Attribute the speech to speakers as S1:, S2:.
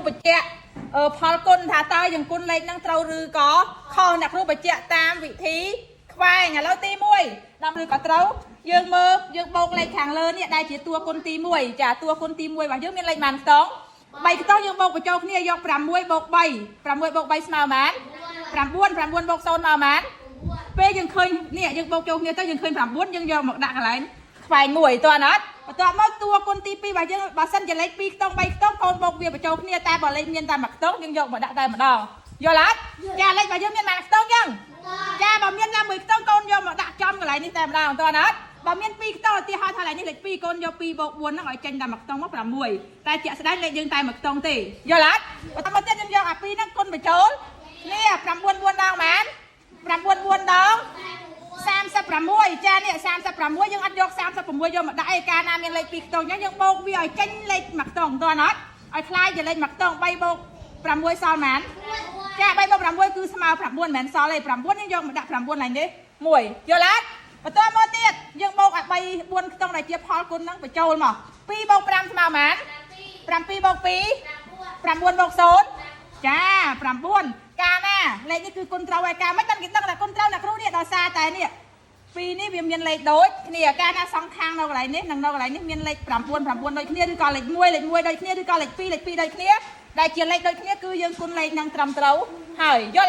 S1: បញ្ជាក់អឺផលគុណថាតើយើងគុណលេខហ្នឹងត្រូវឬក៏ខុសអ្នកគ្រូបញ្ជាក់តាមវិធីខ្វែងឥឡូវទី1ដល់ឬក៏ត្រូវយើងមើលយើងបូកលេខខាងលើនេះដែលជាតួគុណទី1ចាតួគុណទី1របស់យើងមានលេខប៉ុន្មានខ្ទង់3ខ្ទង់យើងបូកបញ្ចូលគ្នាយក6បូក3 6បូក3ស្មើប៉ុន្មាន9 9បូក0មកប៉ុន្មានពេលយើងឃើញនេះយើងបូកចូលគ្នាទៅយើងឃើញ9យើងយកមកដាក់កន្លែងខ្វែងមួយតើអត់បន្ទាប់មកតួគុណទី2របស់យើងបើសិនជាលេខ2ខ្ទង់3ខ្ទង់កូនបូកវាបញ្ចូលគ្នាតែបើលេខមានតែមួយខ្ទង់យើងយកមកដាក់តែម្ដងយល់អត់ចាលេខរបស់យើងមានប៉ុន្មានខ្ទង់ចឹងចាបើមានតែមួយខ្ទង់កូនយកមកដាក់ចំកន្លែងនេះតែម្ដងតើអត់បើមាន2ខ្ទង់ឧទាហរណ៍ថាកន្លែងនេះលេខ2កូនយក2បូក4ហ្នឹងឲ្យចេញតែមួយខ្ទង់មក6តែជាក់ស្ដែងលេខយើងតែមួយខ្ទង់ទេយល់អត់បន្តមកទៀតយើងយកអា2ហ្នឹងគុណបញ្ចូលនេះ9 4ដងប៉ុន្មាន9 4ដង36ចានេះ36យើងអត់យក36យកមកដាក់ឯកាលណាមានលេខ2ខ្ទង់អញ្ចឹងយើងបូកវាឲ្យចេញលេខមួយខ្ទង់តើអត់ឲ្យខ្លាយជាលេខមួយខ្ទង់3បូក6សល់ប៉ុន្មានចា3បូក6គឺស្មើ9មិនមែនសល់ទេ9យើងយកមកដាក់9ឡើងនេះ1យល់អត់បន្តមកទៀតយើងបូកឲ្យ3 4ខ្ទង់ដែលជាផលគុណហ្នឹងបញ្ចូលមក2បូក5ស្មើប៉ុន្មាន7បូក2 9បូក0ចា9កាលណាលេខនេះគឺគុណត្រូវហើយកាលមិនបានគេដឹងថាគុណត្រូវអ្នកគ្រូនេះដោយសារតែនេះពីរនេះវាមានលេខដូចគ្នាកាលណាសងខាងនៅកន្លែងនេះនិងនៅកន្លែងនេះមានលេខ9 9ដូចគ្នាឬក៏លេខ1លេខ1ដូចគ្នាឬក៏លេខ2លេខ2ដូចគ្នាដែលជាលេខដូចគ្នាគឺយើងគុណលេខនឹងត្រឹមត្រូវហើយយល់